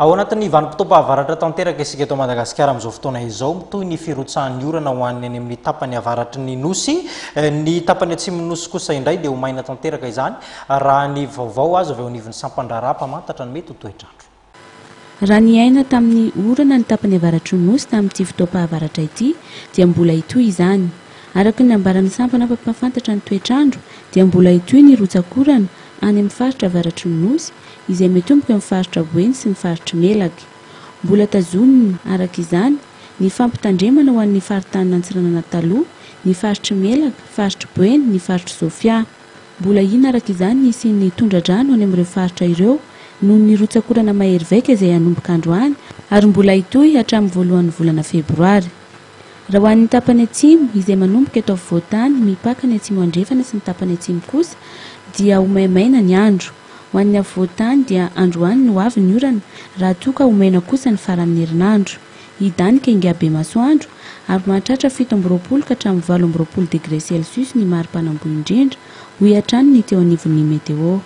Ao anatin'ny vanim-potoam-pahavaratra tanteraka isika eto Madagasikara amin'izao fotoana izao. Mitohy ny firotsahan'ny orana ho an'ny any amin'ny tapany avaratry ny Nosy. Ny tapany atsimon'ny Nosy kosa indray dia ho maina tanteraka izany, raha ny vaovao azo avy eo anivon'ny sampan-draharaha mpamantatra ny mety ho toetr'andro. Raha niaina tamin'ny orana ny tapany avaratry ny Nosy tamin'ity fotoam-pahavaratra ity dia mbola hitohy izany. Araka ny nambaran'ny sampana mpampahafantatra ny toetr'andro dia mbola hitohy ny rotsak'orana any amin'ny faritra avaratry ny Nosy izay mitomboka amin'ny faritra Boeny sy ny faritr'i Melaky. Mbola tazonina, araka izany, ny fampitandremana ho an'ny faritanin'Antsiranana taloha, ny faritr'i Melaka, faritr'i Boeny, ny faritr'i Sofia. Mbola ahiana araka izany ny hisian'ny tondra-drano any amin'ireo faritra ireo noho ny rotsak'orana mahery vaika izay hanomboka androany ary mbola hitohy hatramin'ny voalohan'ny volana febroary. Raha ho an'ny tapany atsimo, izay manomboka eto afovoan-tany, mipaka any atsimo andrefana sy ny tapany atsimo kosa, dia ho maimaina ny andro. Ho an'ny afovoan-tany dia androany no avy ny orana, raha toa ka ho maina kosa ny faran'ny herinandro. Hidanika ingahy Bemasoandro, ary mahatratra 27 ka hatramin'ny 28 degré celsius ny mari-pana ambony indrindra, hoy hatrany ny teo anivon'ny Météo.